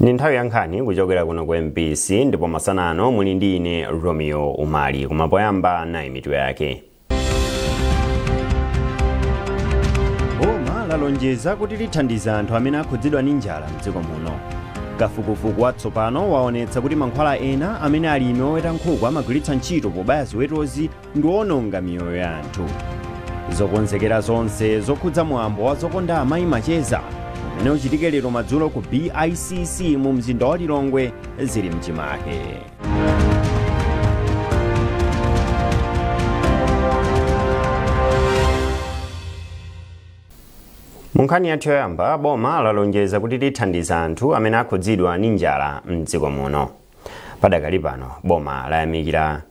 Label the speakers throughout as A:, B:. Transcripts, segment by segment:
A: Ndi nthawi ya nkhani kuchokera kuno ku MBC, ndipo masana ano muli ndi ine Romeo Umali. Koma poyamba nayi mitu yake. Boma lalonjeza kuti lithandiza anthu amene akhudzidwa ndi njala mdziko muno. Kafukufuku watsopano waonetsa kuti mankhwala ena amene alimi oweta nkhuku amagwiritsa ntchito pobaya ziwetozi ndi owononga miyoyo ya anthu. Zokonzekera zonse zokhudza mwambo wa Zokonda Amayi Macheza umene uchitike lero madzulo ku BICC mu mzinda wa Lilongwe zili mchimake. Mu nkhani yathu yoyamba, boma lalonjeza kuti lithandiza anthu amene akhudzidwa ndi njala mdziko muno. Padakali pano boma layamikira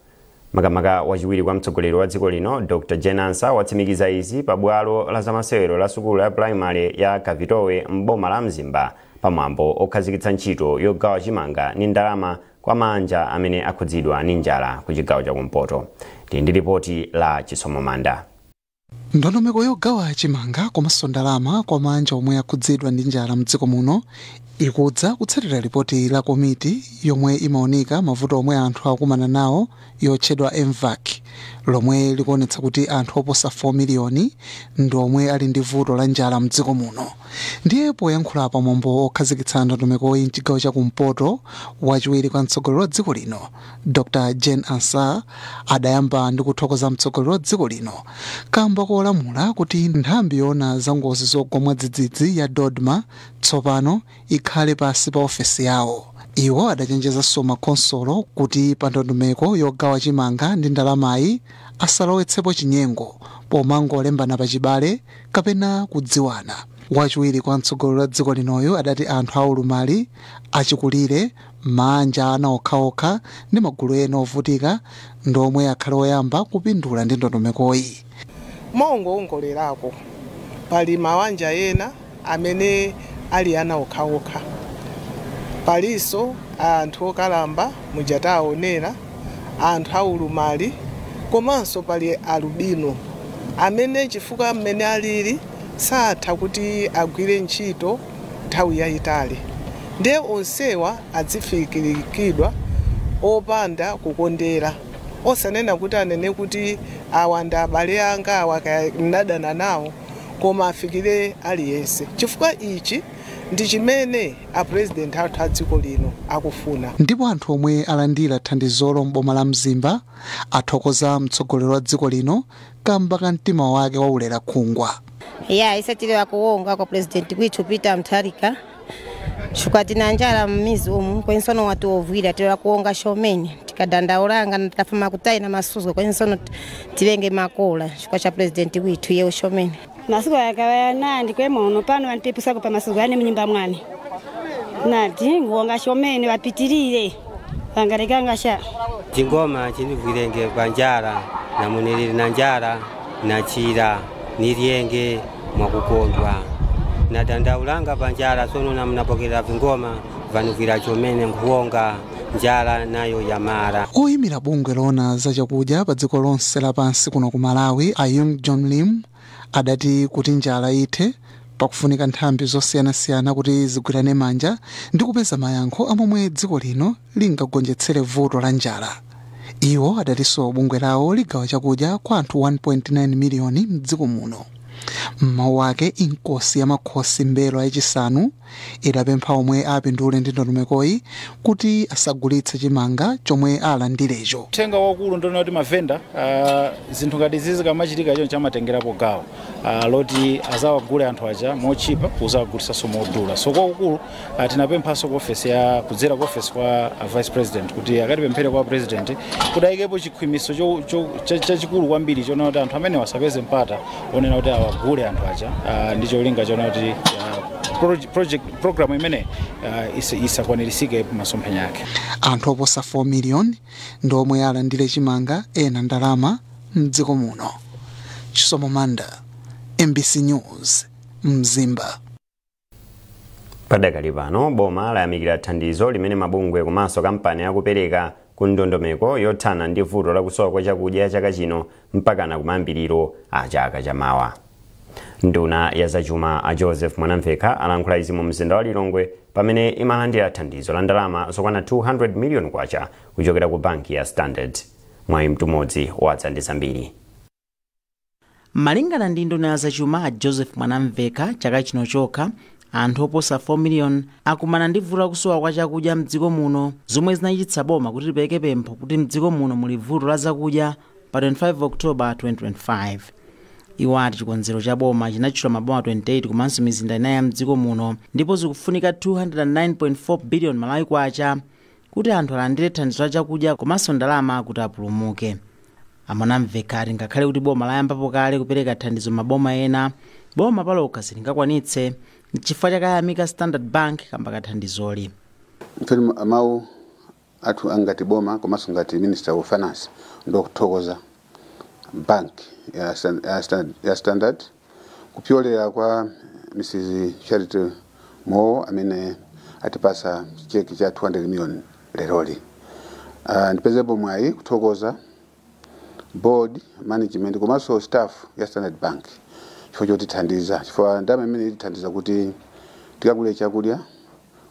A: makamaka wachiwiri kwa mtsogoleri wa dziko lino Dr. Jane Ansah watsimikiza izi pa bwalo la zamasewero la sukulu ya primary ya Kavitowe m'boma la Mzimba pamwambo okhazikitsa ntchito yogawa chimanga ndi ndalama kwa manja amene akhudzidwa ndi njala ku chigawo chakumpoto. Tili ndi ripoti la Chisomo Manda.
B: Ndondomeko yogawa chimanga komanso ndalama kwa manja omwe akhudzidwa ndi njala mdziko muno ikudza kutsatira ripoti la komiti yomwe imaonika mavuto omwe anthu akumana nawo yotchedwa MVAC, lomwe likuonetsa kuti anthu oposa 4 miliyoni ndi omwe ali ndi vuto la njala mdziko muno. Ndiye poyankhula pamwambo okhazikitsa ndondomekoyi mchigawo chakumpoto, wachiwiri kwa mtsogoleri wa dziko lino Dr. Jane Ansah adayamba ndi kuthokoza mtsogoleri wa dziko lino kamba kolamula kuti nthambi yoona za ngozi zogwa mwadzidzidzi ya DoDMA tsopano ikhale pasi pa ofesi yawo. Iwo adachenjezanso makonsolo kuti pa ndondomeko yogawa chimanga ndi ndalamayi asalowetsepo chinyengo pomangolembana pachibale kapena kudziwana. Wachiwiri kwa mtsogoleri wa dziko linoyo adati anthu aulumali, achikulire, manja ana okhaokha ndi magulu ena ovutika ndi omwe akhale oyamba kupindula ndi ndondomekoyi.
C: Mongoongolerako pali mawanja ena amene ali ana okhaokha, palinso anthu okalamba mujataonera, anthu aulumali, komanso pali alubino amene chifukwa mmene alili satha kuti agwire ntchito nthawi yayitali. Ndiye onsewa adzifikirikidwa opanda kukondera, osanena kuti anene kuti awa ndi abale anga, awa ndadana nawo, koma afikire aliyense, chifukwa ichi ndi chimene a president athu a dziko lino akufuna.
B: Ndipo anthu omwe alandira thandizolo m'boma la Mzimba athokoza mtsogoleri wa dziko lino kamba ka mtima wake waulera khungwa.
D: Ya ise tili wakuwonga kwa president kwithu Peter Mutharika, chifukwa tina njala mmizi umu kwensono watu ovwira tili wakuwonga shomene tikadandaulanga tikafuma kutayi na masuzo kwensono tilenge makola chifukwa cha president withu yewo shomene.
E: Masuku yakawaya nandi kwemono pano vantipusako pa masuku ane mnyumba mwani nati nguwonga shomene vapitirire vangalekanga sha
F: chingoma chinivwirenge pa njala namunilili na njala nachira niliyenge mwakukondwa nadandaulanga pa njala sono namnapokera vingoma vanuvira chomene nkuwonga njala nayo yamara.
B: Oyimira bungwe lona za chakudya pa dziko lonse lapansi kuno ku Malawi a Yung John Lim adati kuti njala ithe pakufunika nthambi zosiyanasiyana kuti zigwirane manja ndi kupeza mayankho amomwe dziko lino lingagonjetsere vuto la njala. Iwo adatinso bungwe lawo ligawa chakudya kwa anthu 1.9 miliyoni mdziko muno. Mmawu ake inkosi ya makhosi mbelo yachisanu idapempha omwe apindule ndi ndondomekoyi kuti asagulitse chimanga chomwe alandirecho.
G: Uthenga wakulu ndiona kuti mavenda zinthu ngati zizi kamachitika choncho amatengerapo gawo loti azawagule anthu aja mochipa kuzawagulitsanso modula. So kwakukulu tinapemphanso ku ofesi ya kudzera ku ofesi kwa vice president kuti akatipemphere kwa president kuti ayikepo chikhwimiso chachikulu kwambiri chonena kuti anthu amene wasapeze mpata onena kuti awagule anthu aja ndi cholinga chonena kuti project program imene isakwanirisike masomphenya ake.
B: Anthu oposa 4 million ndi omwe alandire chimanga ena ndalama mdziko muno. Chisomo Manda, MBC News, Mzimba.
A: Padakali pano boma layamikira thandizo limene mabungwe komanso kampani akupereka ku ndondomeko yothana ndi vuto lakusowa kwa chakudya chaka chino mpakana kumayambiriro a chaka chamawa. Nduna ya zachuma a Joseph Mwanamvekha alankhula izi mu mzinda wa Lilongwe pamene imalandira thandizo la ndalama zokwana 200 million kwacha kuchokera ku banki ya Standard. Mwayi Mtumodzi wadza ndi zambiri.
H: Malingana ndi nduna ya zachuma Joseph Mwanamvekha, chaka chino chokha anthu oposa 4 million akumana ndi vuto lakusowa kwa chakudya mdziko muno, zomwe zinachititsa boma kuti lipereke pempho kuti mdziko muno muli vuto la zakudya pa 25 October 2025. Iwo ati chikonzero cha boma chinatchula maboma 28 komanso mizinda inayi ya mdziko muno, ndipo zikufunika 209.4 billion Malawi kwacha kuti anthu alandire thandizo la chakudya komanso ndalama kuti apulumuke. Amwanamvekha ati ngakhale kuti boma layambapo kale kupereka thandizo maboma ena, boma palokha silingakwanitse, chifukwa chakayamika Standard Bank kamba kathandizoli.
I: Mfeni mawu athu angati boma komanso ngati Minister of Finance ndokuthokoza bank ya Standard kupyolera kwa Mrs Charity Mo amene atipasa cheki cha 200 million leroli. Ndipezepo mwayi kuthokoza board, management komanso staff ya Standard Bank chifukwa chotithandiza, chifukwa ndalama imene itithandiza kuti tikagule chakudya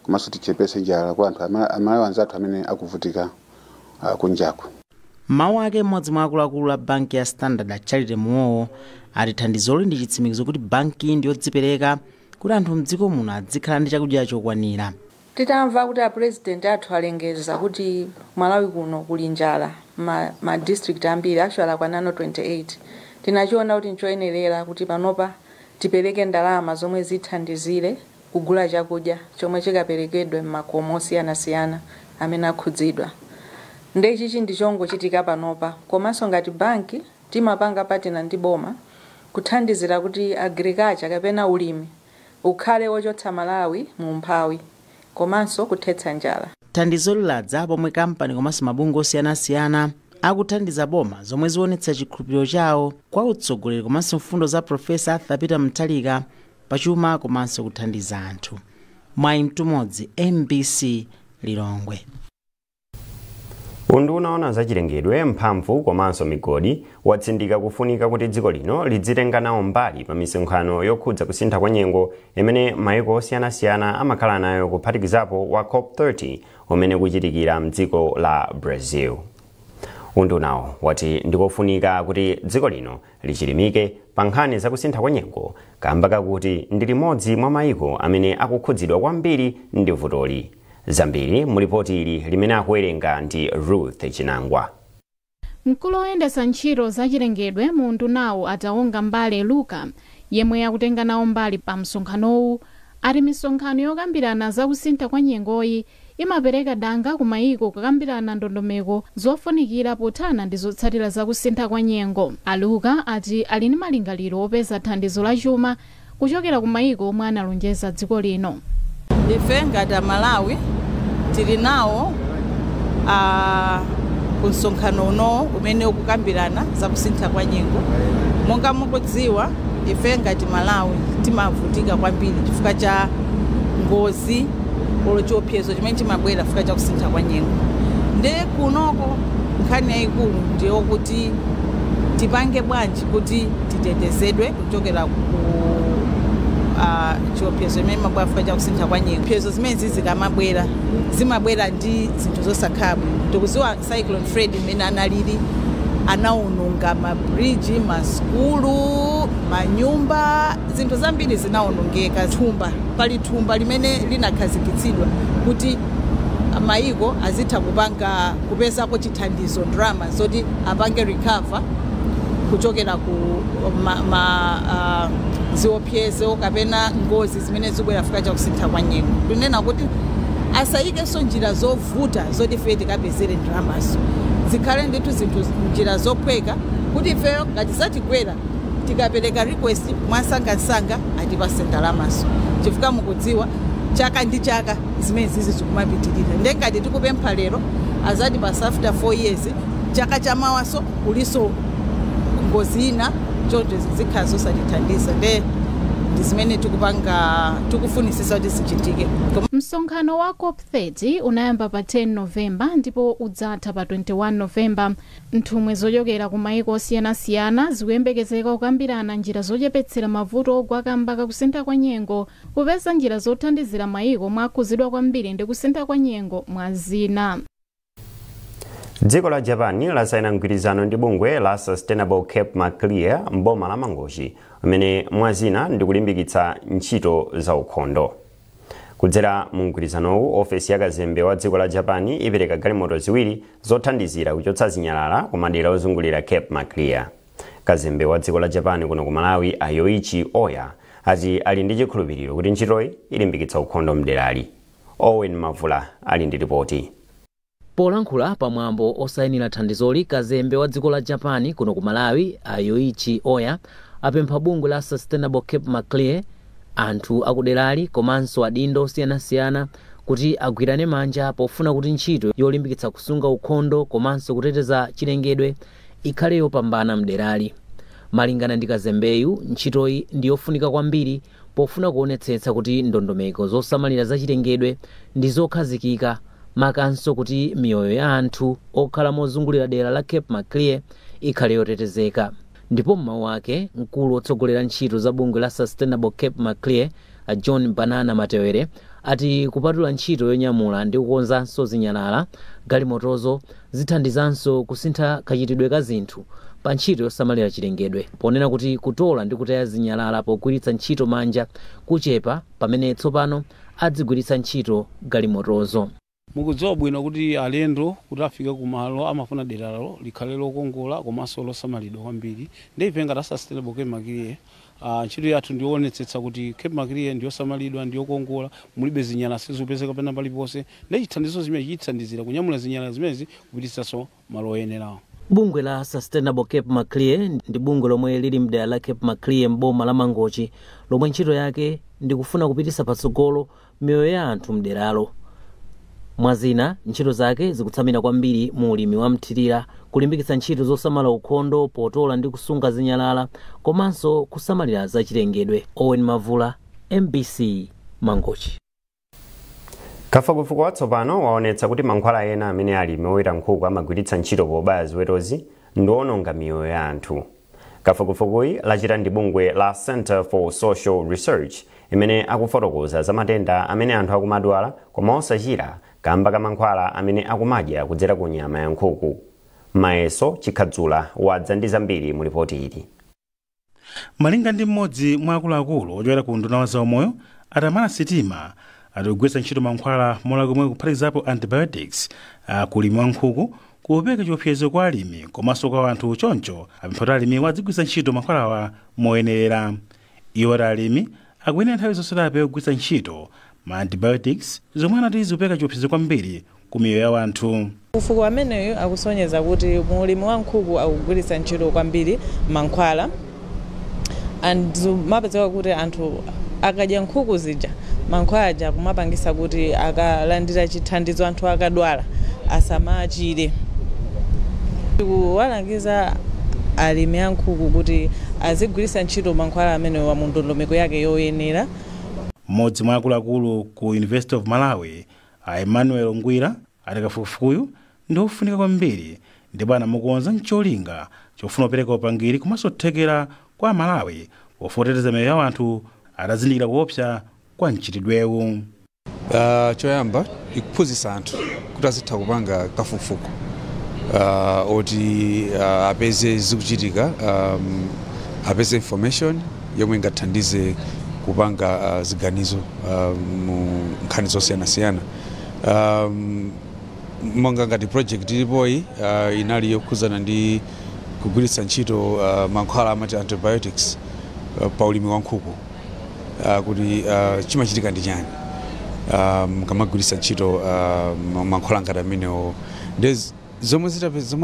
I: komanso tichepese njala kwa anthu Amalawi anzathu amene akuvutika kunjaku.
H: Mawu ake mmodzi mwa akuluakulu a banki ya Standard, Charity Muwowo, ati thandizoli ndi chitsimikizo kuti banki ndi yodzipereka kuti anthu mdziko muno adzikhala ndi chakudya chokwanira.
J: Titamva kuti a president athu alengeza kuti Malawi kuno kuli njala ma district ambiri, actually akwanano 28, tinachiona kuti nchoyenerera kuti panopa tipereke ndalama zomwe zithandizire kugula chakudya chomwe chikaperekedwe m'makomo osiyanasiyana amene akhudzidwa. Nde ichichi ndi chongochitika panopa, komanso ngati banki timapanga partner ndi boma kuthandizira kuti agriculture kapena ulimi ukhale wochotsa Malawi mu umphawi komanso kuthetsa njala.
H: Thandizo liladza pomwe kampani komanso mabungwe osiyanasiyana akuthandiza boma, zomwe zionetsa chikhulupiriro chawo kwa utsogoleri komanso mfundo za Profesa Arthur Peter Mutharika pachuma komanso kuthandiza anthu. Mwayi Mtumodzi, MBC, Lilongwe.
A: Unduna owona zachilengedwe, mphamvu komanso migodi watsindika kufunika kuti dziko lino lidzitenga nawo mbali pa misonkhano yokhudza kusintha kwa nyengo imene mayiko osiyanasiyana amakhala nayo, kuphatikizapo wa COP30 umene kuchitikira mdziko la Brazil. Undunawo wati ndikofunika kuti dziko lino lichilimike pa nkhani zakusintha kwa nyengo kamba kakuti ndi limodzi mwa mayiko amene akukhudzidwa kwambiri ndi vutoli. Zambiri mulipoti ili limene akuwerenga ndi Ruth Chinangwa.
K: Mkulu oyendetsa ntchito zachilengedwe mu undunawo, Ataonga Mbale Luka, yemwe akutenga nawo mbali pa msonkhanowu, ati misonkhano yokambirana zakusintha kwa nyengoyi imapereka danga ku mayiko kukambirana ndondomeko zofunikira pothana ndi zotsatira zakusintha kwa nyengo. Aluka ati ali ndi malingaliro opeza thandizo la chuma kuchokera ku mayiko omwe analonjeza dziko lino.
L: Ife ngati Amalawi tili nawo ku msonkhano unowo umene ukukambirana zakusintha kwa nyengo. Monga mukudziwa, ife ngati Malawi timavutika kwambiri chifukwa cha ngozi olo chiopsezo chimene chimabwera chifukwa cha kusintha kwa nyengo. Nde kunoko nkhani yayikulu ndiyokuti tipange bwanji kuti titetezedwe kuchokera ku chiopsezo imene imabwera chifukwa cha kusintha kwa nyengo. Chiopsezo zimene zikamabwera zimabwera ndi zinthu zosakhala bwino. Tikudziwa Cyclone Freddy imene analili, anawononga mabridge, masukulu, manyumba, zinthu zambiri zinawonongeka. Thumba, pali thumba limene linakhazikitsidwa kuti mayiko azitha kupanga kupezako chithandizo, ndalama zoti apange recover kuchokera ku ziopsezo kapena ngozi zimene zibwera chifukwa cha kusintha kwa nyengo. Tunena kuti asayikenso njira zovuta zoti ife tikapezere ndalamazo, zikhale ndithu zinthu njira zophweka kuti ifeyo ngati zatigwera tikapereka request mwasangasanga atipase ndalamazo, chifukwa mukudziwa chaka ndi chaka zimene zizi zikumapitirira. Ndiye ngati tikupempha lero, azatipasa after 4 years, chaka chamawaso kuliso ngozi ina, choncho zikhala zosatithandiza. Nde Ndi zimene tikupanga, tikufunisisa kuti zichitike.
K: Msonkhano wa COP30 unayamba pa 10 Novemba ndipo udzatha pa 21 Novemba. Nthumwi zochokera ku maiko osiyanasiyana zikuyembekezeka kukambirana njira zochepetsera mavuto ogwa kamba kakusintha kwa nyengo, kupeza njira zothandizira maiko omwe akhuzidwa kwambiri ndi kusintha kwa nyengo, mwa zina.
A: Dziko la Japan lasayina mgwirizano ndi bungwe la Sustainable Cape Maclear mboma la Mangochi, umene mwazina ndikulimbikitsa ntchito za ukhondo. Kudzera mu mgwirizanowu, ofesi ya kazembe wa dziko la Japan ipereka galimoto ziwiri zothandizira kuchotsa zinyalala ku madera ozungulira Cape Maclear. Kazembe wa dziko la Japan kuno ku Malawi, a Yoichi Oya, ati ali ndi chikhulupiriro kuti ntchitoyi ilimbikitsa ukhondo mderali. Owen Mavula ali ndi ripoti.
M: Polankhula pamwambo osayinira thandizoli, kazembe wa dziko la Japan kuno ku Malawi, a Yoichi Oya, apempha bungwe la Sustainable Cape Maclear, anthu akuderali komanso adindo osiyanasiyana kuti agwirane manja pofuna kuti ntchito yolimbikitsa kusunga ukhondo komanso kuteteza chilengedwe ikhale yopambana mderali. Malingana ndi kazembeyu, ntchitoyi ndiyofunika kwambiri pofuna kuonetsetsa kuti ndondomeko zosamalira zachilengedwe ndi zokhazikika, makanso kuti miyoyo ya anthu okhala mozungulira dera la Cape Maclear ikhale yotetezeka. Ndipo mmawu ake, mkulu wotsogolera ntchito za bungwe la Sustainable Cape Maclear, a John Banana Matewere, ati kupatula ntchito yonyamula ndi kukonzanso zinyalala, galimotozo zithandizanso kusintha kachitidwe ka zinthu pa ntchito yosamalira chilengedwe, ponena kuti kutola ndi kutaya zinyalala pogwiritsa ntchito manja kuchepa pamene tsopano adzigwiritsa ntchito galimotozo.
N: Mukudziwa bwino kuti alendo kuti afike kumalo amafuna deralo likhale lokongola komanso losamalidwa kwambiri. Ndi ife ngati Sustainable Cape Maclear, ntchito yathu ndionetsetsa kuti Cape Maclear ndiyosamalidwa, ndiyokongola, mulibe zinyalala, sizipezeka pena paliponse. Ndi chithandizo chimene chithandizira kunyamula zinyalala zimenezi kupititsanso malo oyenerawo.
M: Bungwe la Sustainable Cape Maclear ndi bungwe lomwe lili mdera la Cape Maclear mboma la Mangochi, lomwe ntchito yake ndikufuna kupititsa patsogolo miyoyo ya anthu mderalo. Mwazina, ntchito zake zikutsamira kwambiri mu ulimi wa mthirira, kulimbikitsa ntchito zosamala ukhondo potola ndi kusunga zinyalala komanso kusamalira zachilengedwe. Owen Mavula, MBC, Mangochi.
A: Kafukufuku watsopano waonetsa kuti mankhwala ena amene alimi oweta nkhuku amagwiritsa ntchito pobaya ziwetozi ndiwononga miyoyo ya anthu. Kafukufukuyi lachita ndi bungwe la Center for Social Research, imene akufotokoza za matenda amene anthu akumadwala koma osachira kamba ka mankhwala amene akumadya kudzera ku nyama ya nkhuku. Mayeso Chikhadzula wadza ndi zambiri mu ripoti ili.
O: Malinga ndi mmodzi mwa akuluakulu ochokera ku unduna wa zaumoyo, Atamala Sitima, ati kugwiritsa ntchito mankhwala molakwa, kuphatikizapo antibiotics kulimi wa nkhuku, kupereka chiopsezo kwa alimi komanso kwa anthu. Choncho apempha kuti alimi adzigwiritsa ntchito mankhwalawa moyenerera. Iwo ati alimi akuyenera nthawi zonse apewe kugwiritsa ntchito ma antibiotics, zomwe anati zikupereka chiopsezo kwambiri ku miyoyo ya anthu.
P: Kafukufuku ameneyo akusonyeza kuti mulimi wa nkhuku akugwiritsa ntchito kwambiri mankhwala, and mapezeka kuti anthu akadya nkhuku zija, mankhwala aja kumapangisa kuti akalandira chithandizo, anthu akadwala asamachire. Kuwalangiza alimi a nkhuku kuti azigwiritsa ntchito mankhwala amenewa mu ndondomeko yake yoyenera.
O: Mmodzi mwa akuluakulu ku University of Malawi, a Emmanuel Ngwira, ati kafukufukuyu ndi ofunika kwambiri ndipo anamukonza ncholinga chofuna kupereka upangiri komanso kuthekera kwa Malawi poteteza miyoyo ya anthu atazindikira kuopsa kwa mchitidwewu.
Q: Choyamba ikuphunzitsa anthu kuti azitha kupanga kafukufuku oti apeze zikuchitika, apeze information yomwe ingathandize kupanga ziganizo mu nkhani zosiyanasiyana. Monga ngati project ilipoyi inali yokhuzana ndi kugwiritsa ntchito mankhwala amati antibiotics pa ulimi wa nkhuku, kuti chimachitika ndi chani kamagwiritsa ntchito mankhwala ngati amenewo. Ndi zomwe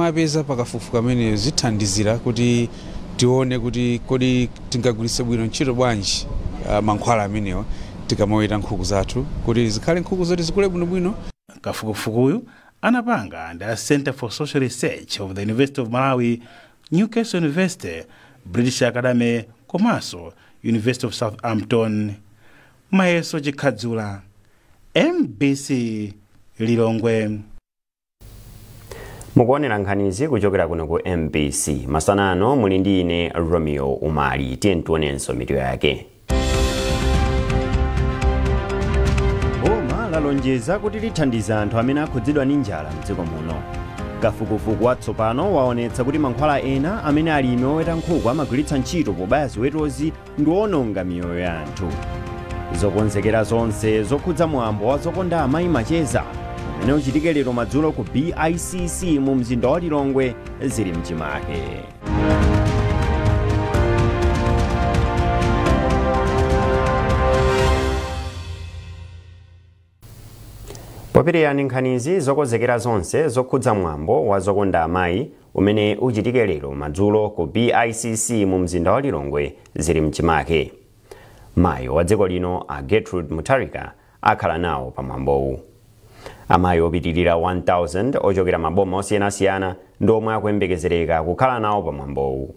Q: apeza pakafukufuku ameneyo zithandizira kuti tione kuti kodi tingagwiritse bwino ntchito bwanji mankhwala amenewa tikamaweta nkhuku zathu, kuti zikhale nkhuku zoti zikule bwinobwino.
O: Kafukufukuyu anapanga ndi a Center for Social Research of the University of Malawi, Newcastle University, British Academy komanso University of Southampton. Mayeso Chikhadzula, MBC Lilongwe.
A: Mukuonera nkhanizi kuchokera kuno ku MBC. Masana ano muli ndi ine Romeo Umali. Tiye tionenso mitu yake. Boma lalonjeza kuti lithandiza anthu amene akhudzidwa ndi njala mdziko muno. Kafukufuku watsopano waonetsa kuti mankhwala ena amene alimi oweta nkhuku amagwiritsa ntchito pobaya ziwetozi ndi owononga miyoyo ya anthu. Zokonzekera zonse zokhudza mwambo wa Zokonda Amayi Macheza umene uchitike lero madzulo ku BICC mu mzinda wa Lilongwe zili mchimake. Popiriyani nkhanizi, zokonzekera zonse zokhudza mwambo wa Zokonda Amayi umene uchitike lero madzulo ku BICC mu mzinda wa Lilongwe zili mchimake. Mayi wa dziko lino a Gertrude Mutharika akhala nawo pa mwambowu. Amayi opitirira 1000 ochokera maboma osiyanasiyana ndi omwe akuyembekezereka kukhala nawo pa mwambowu.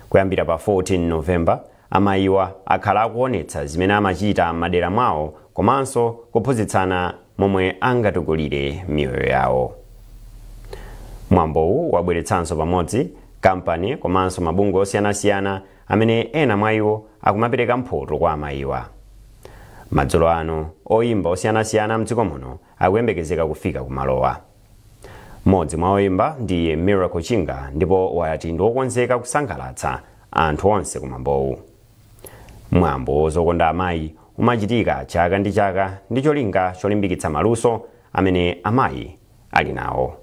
A: Kuyambira pa 14 Novemba, amayiwa akhala akuonetsa zimene amachita m'madera mwawo komanso kuphunzitsana momwe angatukulire miyoyo yawo. Mwambowu wabweretsanso pamodzi kampani komanso mabungwe osiyanasiyana amene ena mwa iwo akumapereka mphoto kwa amayiwa. Madzulo ano oyimba osiyanasiyana mdziko muno akuyembekezeka kufika kumalowa. Mmodzi mwa oyimba ndi Miracle Chinga ndipo wayati ndi wokonzeka kusangalatsa anthu onse kumwambowu. Mwambo Zokonda Amayi umachitika chaka ndi chaka ndi cholinga cholimbikitsa maluso amene amayi ali nawo.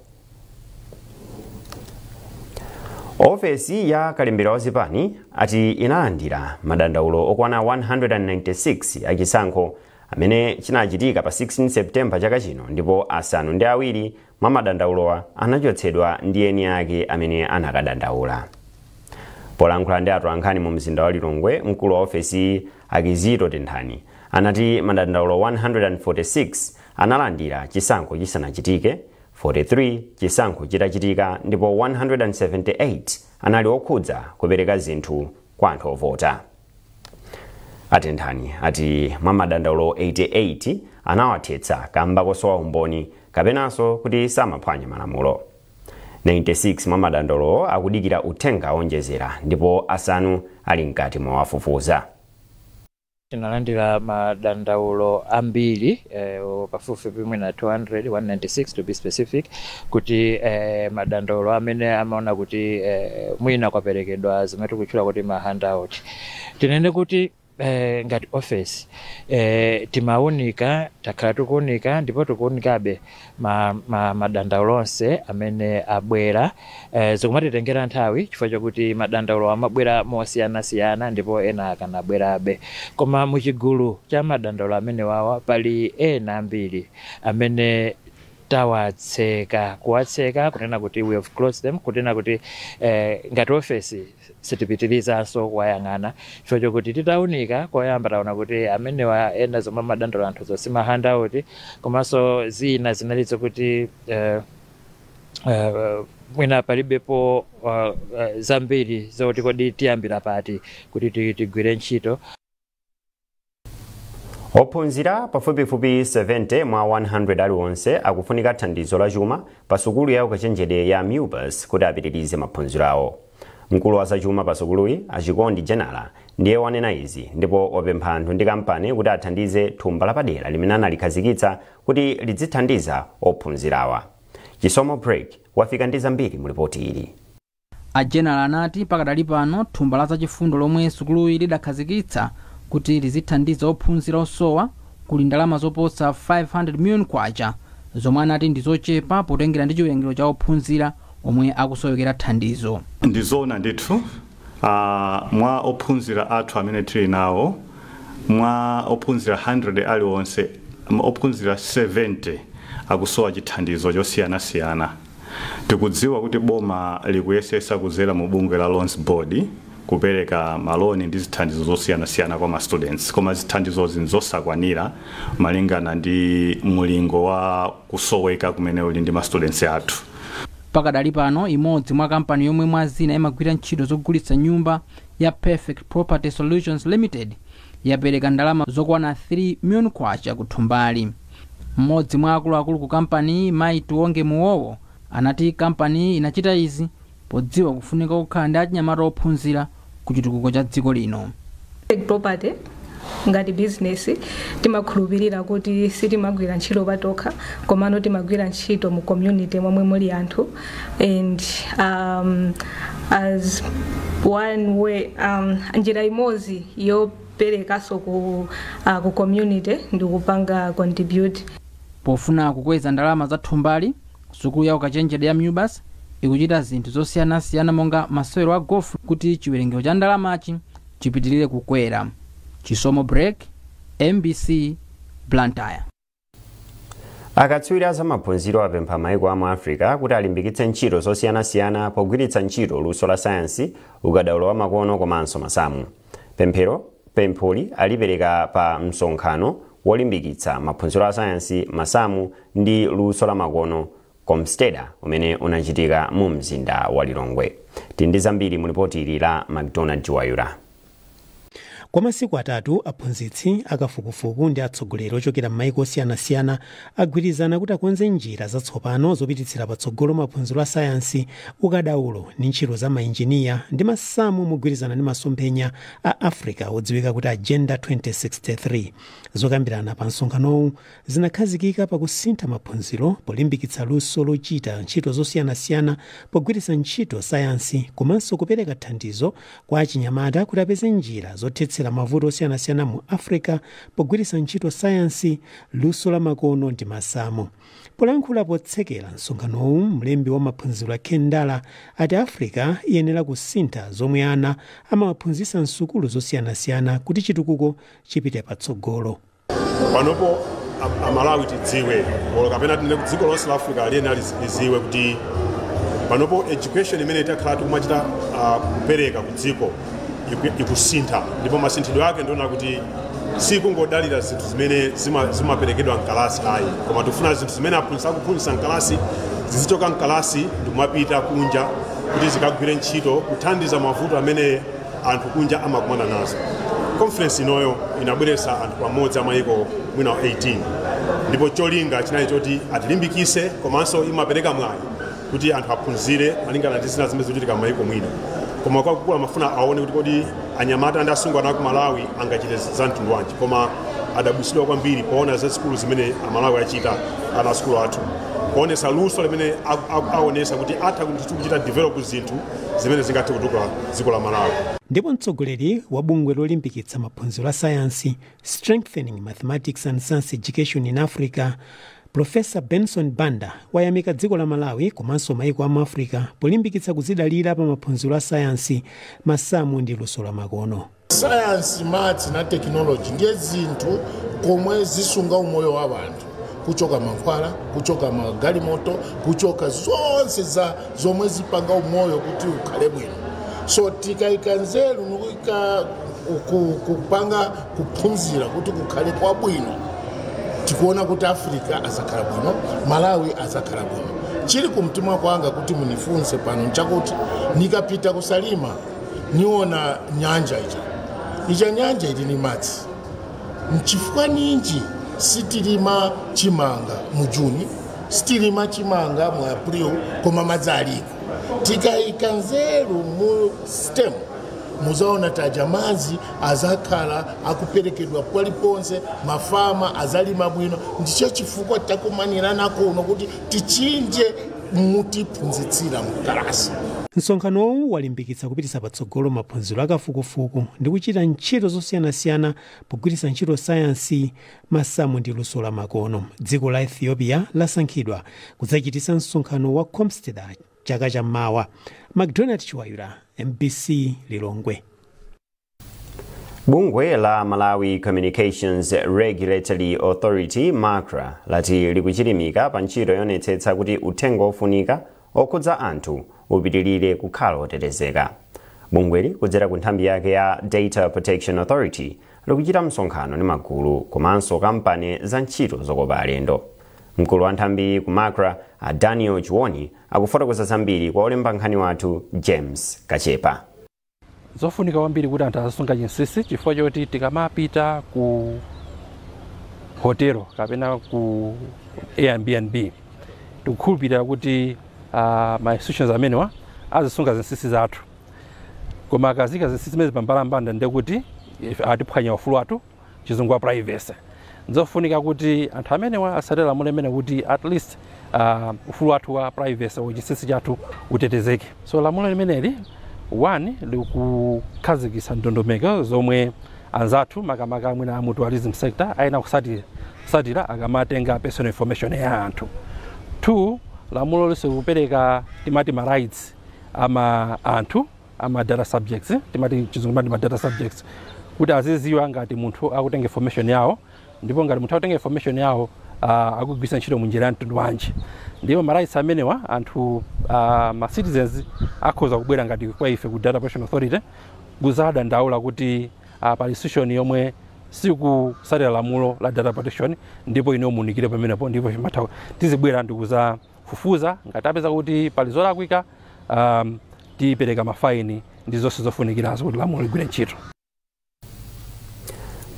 A: Ofesi ya kalembera wazipani ati inalandira madandaulo okwana 196 achisankho amene chinachitika pa 16 September chaka chino, ndipo 7 mwa madandaulowa anachotsedwa ndi eni ake amene anakadandaula. Polankhula ndi atolankhani mu mzinda wa Lilongwe, mkulu wa ofesi Akizito Tenthani anati madandaulo 146 analandira chisankho chisanachitike, 43 chisankho chitachitika ndipo 178 anali okhudza kupereka zinthu kwa anthu ovota. Atenthani ati mwa madandaulo 88 anawathetsa kamba kosowa umboni kapenanso kuti samaphwanya malamulo. 96 mwa madandaulo akudikira uthenga onjezera ndipo 5 ali mkati mwawafufuza.
R: Tinalandira madandaulo ambiri, pafupifupi mwina 200, 196 to be specific, kuti madandaulo amene amaona kuti mwina kwaperekedwa zimene tikutchula kuti ma handout. Tinene kuti ngati office timaunika, takhala tikuunika ndipo tikuunikabe madandaulo onse amene abwera. Zikumatitengera nthawi chifukwa chakuti madandaulo amabwera mosiyanasiyana ndipo ena akanabwerabe, koma muchigulu cha madandaulo amene wawa pali ena ambiri amene tawatseka, kuwatseka kunena kuti we have closed them, kunena kuti ngati ofesi sitipitirizanso kuwayang'ana chifukwa chokuti titaunika koyamba taona kuti amenewa ena zomwe madandaulo anthu zosima handout, komanso zina zinali zokuti mwina palibepo zambiri zoti kodi tiyambira pati kuti tigwire ntchito.
A: Ophunzira pafupifupi 70 mwa 100 aliwonse akufunika thandizo la chuma pa sukulu ya ukachenjede ya MUBAS kuti apitirize maphunziro awo. Mkulu wa zachuma pa sukuluyi Achikondi Jenala ndiye wanena izi ndipo wapempha anthu ndi kampani kuti athandize thumba lapadera limene analikhazikitsa kuti lidzithandiza ophunzirawa. Chisomo Break wafika ndi zambiri mu ripoti ili.
S: A Jenala anati pakadali pano thumba la zachifundo lomwe sukuluyi lidakhazikitsa kuti lizithandiza ophunzira osowa kuli ndalama zoposa 500 million kwacha, zomwe anati ndi zochepa potengera ndi chiwerengero cha ophunzira omwe akusowekera thandizo.
T: Ndizoona ndithu, mwa ophunzira athu amene tili nawo, mwa ophunzira 100 aliwonse, ophunzira 70 akusowa chithandizo chosiyanasiyana. Tikudziwa kuti boma likuyesesa kuzera mu bungwe la Loans Board kupereka maloni ndi zithandizo zosiyanasiyana kwa ma students, koma zithandizozi nzosakwanira malingana ndi mulingo wa kusoweka kumene uli ndi ma students athu.
S: Pakadali pano imodzi mwa kampani yomwe mwa zina imagwira ntchito zogulitsa nyumba ya Perfect Property Solutions Limited yapereka ndalama zokwana 3 million kwacha ku thumbali. Mmodzi mwa akuluakulu ku kampani, Mayi Tiwonge Muwowo, anati kampani inachita izi podziwa kufunika kukhala ndi achinyamata ophunzira ku chitukuko cha dziko lino.
U: Perfect Property ngati business timakhulupirira kuti sitimagwira ntchito patokha, komano timagwira ntchito mu community momwe muli anthu, and as one way, njira imodzi yoperekanso ku community ndi kupanga contribute.
S: Pofuna kukweza ndalama za thumbali, sukulu ya ukachenjede ya MUBAS ikuchita zinthu zosiyanasiyana monga masewero a gofu kuti chiwerengero cha ndalamachi chipitirire kukwera. Chisomo Break, MBC, Blantyre.
A: Akatswiri a zamaphunziro apempha maiko amu Africa kuti alimbikitse ntchito zosiyanasiyana pogwiritsa ntchito luso la sayansi, ukadaulo wa makono komanso masamu. Pempholi alipereka pa msonkhano wolimbikitsa maphunziro a sayansi, masamu ndi luso la makono COMSTEDA umene unachitika mu mzinda wa Lilongwe. Tindi zambiri mu ripoti ili la McDonald Chiwayura.
V: Kwa masiku atatu, aphunzitsi, akafukufuku ndi atsogoleri ochokera m'maiko osiyanasiyana agwirizana kuti akonze njira zatsopano zopititsira patsogolo maphunziro a sayansi, ukadaulo ndi ntchito za mainjiniya ndi masamu mogwirizana ndi masomphenya a Africa odziwika kuti Agenda 2063. Zokambirana pa msonkhanowu zinakhazikika pakusintha maphunziro polimbikitsa luso lochita ntchito zosiyanasiyana pogwiritsa ntchito sayansi komanso kupereka thandizo kwa achinyamata kuti apeze njira zothetsera mavuto osiyanasiyana mu Africa pogwiritsa ntchito sayansi, luso la makono ndi masamu. Polankhula potsekera msonkhanowu, mlembi wa maphunziro a Kendala ati Africa iyenera kusintha zomwe ana amawaphunzitsa msukulu zosiyanasiyana kuti chitukuko chipite patsogolo.
W: Panopo Amalawi tidziwe, olo kapena tinene ku dziko lonse la Africa aliyena liziwe kuti panopo education imene takhala tikumachita kupereka ku dziko ikusintha, ndipo masinthidwe ake ndiona kuti sikungodalira zinthu zimene zimaperekedwa mkalasi ayi, koma tifuna zinthu zimene aphunzitsi akuphunzitsa mkalasi zizichoka mkalasi ndikumapita kunja kuti zikagwire ntchito kuthandiza mavuto amene anthu kunja amakumana nazo. Conference inoyo inabweretsa anthu pamodzi amayiko mwina 18, ndipo cholinga chinali choti atilimbikise komanso imapereka mwayi kuti anthu aphunzire malingana ndi zina zimene zikuchitika m'mayiko mwina, koma kwakukulu amafuna aone kuti kodi anyamata ndi asungwana ku Malawi angachite za mtundu wanji. Koma adabwisidwa kwambiri poona za sikulu zimene Amalawi achita, ana sukulu athu kuonesa luso limene aonesa kuti atha kuchita develop zinthu zimene zingathe kutukula dziko la Malawi.
V: Ndipo mtsogoleri wa bungwe lolimbikitsa maphunziro a sayansi, Strengthening Mathematics and Science Education in Africa, Profesa Benson Banda, wayamika dziko la Malawi komanso maiko amu Africa polimbikitsa kuzidalira pa maphunziro a sayansi, masamu ndi luso la makono.
X: Sayansi, maths na technology ndiye zinthu komwe zisunga umoyo wa vanthu, kuchoka mankhwala, kuchoka magalimoto, kuchoka zonse za zomwe zipanga umoyo kuti ukhale bwino. So tikayika nzeru nikuyika kupanga kuphunzira kuti kukhale kwabwino, tikuona kuti Africa azakhala bwino, Malawi azakhala bwino. Chili kumtima kwanga kuti munifunse pano nchakuti nikapita kusalima niona nyanja ija nyanja ili ni madzi, nchifukwa ninji sitilima chimanga mu Juni, sitilima chimanga mu April, koma madzi aliko? Tikayika nzeru mu STEM muzaona taja madzi azakhala akuperekedwa paliponse, mafama azalima bwino. Ndicho chifukwa takumanirana kuno kuti tichinje mutiphunzitsira mkalasi.
V: Msonkhanowu walimbikitsa kupititsa patsogolo maphunziro akafukufuku ndi kuchita ntchito zosiyanasiyana pogwiritsa ntchito sayansi, masamu ndi luso la makono. Dziko la Ethiopia lasankhidwa kudzachititsa msonkhano wa COMSTEDA chaka chammawa. McDonald Chiwayura, MBC, Lilongwe.
A: Bungwe la Malawi Communications Regulatory Authority, MACRA, lati likuchilimika pa ntchito yonetsetsa kuti uthenga ofunika okhudza anthu upitirire kukhala otetezeka. Bungweli kudzera ku nthambi yake ya Data Protection Authority likuchita msonkhano ndi magulu komanso kampani za ntchito zokopa alendo. Mkulu wa nthambi ku MACRA, a Daniel Chiwoni, akufotokoza zambiri kwa olemba nkhani wathu James Kachepa.
C: Zofunika kwambiri kuti anthu azisunga chinsinsi, chifukwa choti tikamapita ku hotelo kapena ku Airbnb, tikukhulupirira kuti ma institutions amenewa azisunga zinsinsi zathu. Koma akazika zinsinsi zimene pambalambanda, ndekuti atiphwanya ufulu wathu, chizungu wa privacy. Nzofunika kuti anthu amenewa asatire lamulo limene kuti at least ufulu wathu wa privacy, chinsinsi chathu utetezeke. So lamulo limeneli, one, likukhazikitsa ndondomeko zomwe anzathu, makamaka mwina amu tourism sector, ayenera kusatira akamatenga personal information ya anthu. Two, lamulo lisikupereka timati ma rights ama anthu ama data subjects, timati chizungu timati ma data subjects, kuti aziziwa ngati munthu akutenga information yawo, ndipo ngati munthu akutenga information yawo, akugwiritsa ntchito munjira ya mtundu wanji. Ndipo ma rights amenewa, anthu, ma citizens akhoza kubwera ngati kwa ife ku Data Protection Authority kuzadandaula kuti pali institution yomwe sikusatira lamulo la data protection, ndipo ine munikire pamenepo. Ndipo chimatha tizibwera ndikuzafufuza. Ngati apeza kuti pali zolakwika, tipereka mafaini ndi zonse zofunikirazo kuti lamulo ligwire ntchito.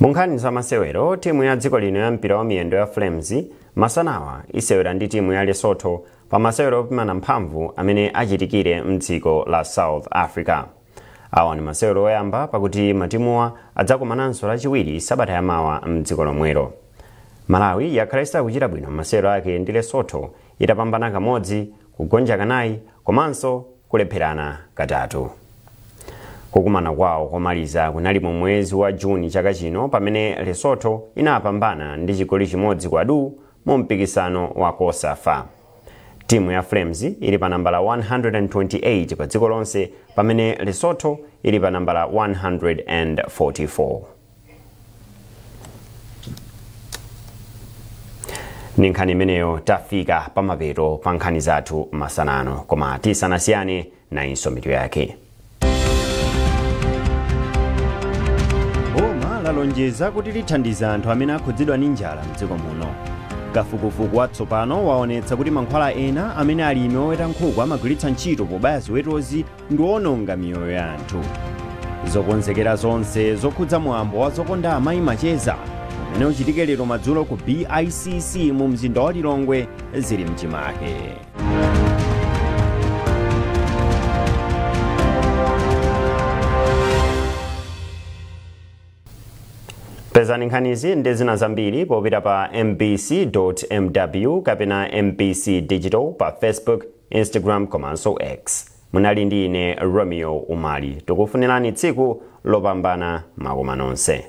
A: Mu nkhani za masewero, timu ya dziko lino ya mpira wa miyendo ya Flames masanawa isewera ndi timu ya Lesotho pa masewero opimana mphamvu amene achitikire mdziko la South Africa. Awa ndi masewero oyamba, pakuti matimuwa adzakumananso lachiwiri sabata yamawa mdziko lomwelo. Malawi yakhala isakuchita bwino masewero ake ndi Lesotho, itapambana kamodzi, kugonja kanayi komanso kulepherana katatu. Kukumana kwawo komaliza kunali mu mwezi wa Juni chaka chino, pamene Lesotho inapambana ndi chigoli 1-0 mu mpikisano wa COSAFA. Timu ya Flames ili pa nambala 128 pa dziko lonse, pamene Lesotho ili pa nambala 144. Ndi nkhani imeneyo tafika pamapeto pa nkhani zathu masanano, koma tisanasiyane, nayinso mitu yake. Boma lalonjeza kuti lithandiza anthu amene akhudzidwa ndi njala mdziko muno. Kafukufuku watsopano waonetsa kuti mankhwala ena amene alimi oweta nkhuku amagwiritsa ntchito pobaya ziwetozi ndi owononga miyoyo ya anthu. Zokonzekera zonse zokhudza mwambo wa Zokonda Amayi Macheza umene uchitike lero madzulo ku BICC mu mzinda wa Lilongwe zili mchimake. Pezani nkhanizi ndi zina zambiri popita pa mbc.mw kapena MBC Digital pa Facebook, Instagram komanso X. Munali ndi ine, Romeo Umali. Tikufunirani tsiku lopambana, makoma nonse.